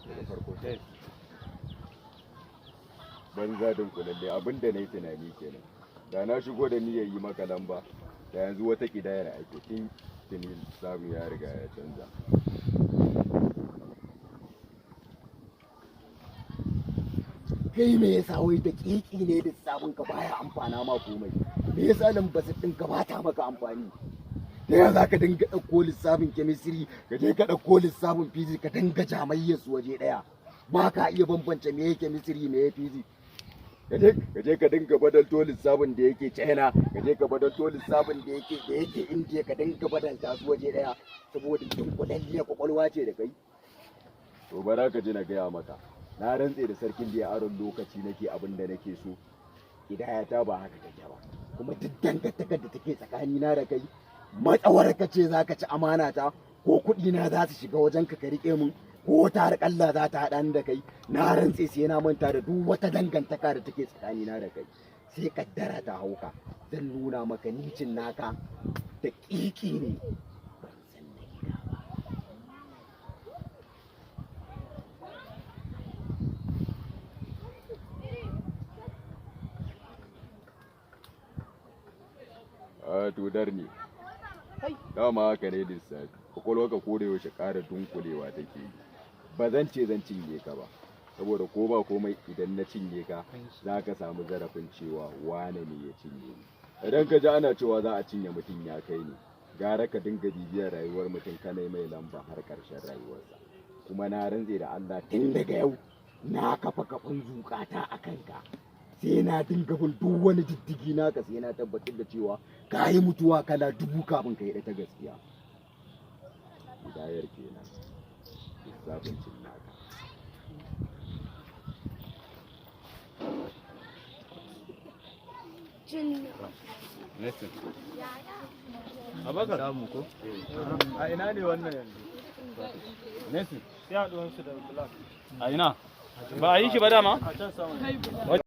Daga farko sai banza dunkulalle. Abin da na yi tunani kenan, da na shigo da niyyar yi maka lamba, da yanzu wata kidayar ake tun tuni, samu ya riga ya canza. Kai, me yasa wai da kiki ne lissafin ka baya amfana ma komai? Me yasa lambasit din ka bata maka amfani? Da ya za ka dinga ɗauko lissafin chemistry, ka je ka ɗauko lissafin physics, ka dinga jamayyar su waje ɗaya? Ba ka iya bambance me chemistry, me physics. Ka je ka dinga badalto lissafin da yake China, ka je ka badalto lissafin da yake India, ka dinga badalta su waje ɗaya saboda dunkulalliyar kwakwalwa ce da kai. To, bara ka ji na gaya maka. Na rantse da sarkin da ya aron lokaci nake abin da nake so, ta ba haka take ba. Kuma duk dangantakar da take tsakanina da kai, matsawar ka ce za ka ci amana ta, ko kuɗi na za su shiga wajen ka, ka riƙe mun, ko wata harƙalla za ta haɗa ni da kai, na rantse sai na manta da duk wata dangantaka da take tsakanina da kai. Sai kaddara ta hauka, zan nuna maka nicin naka da ƙiƙi ne, ban san na gida ba. A tudar ne dama haka ne lissafi. Kwakwalwa ka koda yaushe ƙara dunkulewa take yi. Ba zan ce zan cinye ka ba, saboda ko ba komai idan na cinye ka, za ka samu zarafin cewa wane ne ya cinye ni. Idan ka ji ana cewa za a cinye mutum, ya kai ne. Gara ka dinga bibiyar rayuwar mutum, kana mai lamba har ƙarshen rayuwarsa. Kuma na rantse da Allah, tun daga yau na kafa kafin zukata a kanka. Sai na dinga bin duk wani diddigi naka, sai na tabbatar da cewa ka yi mutuwa kala 1000 kafin ka yi ta gaskiya. Hidayar kenan, lissafin cin naka. Cin. Nelson. Abakar. Samu ko? A ina ne wannan yanzu? Nelson. Sai haɗuwansu da Black. A ina? Ba a yi shi ba dama? A can sama.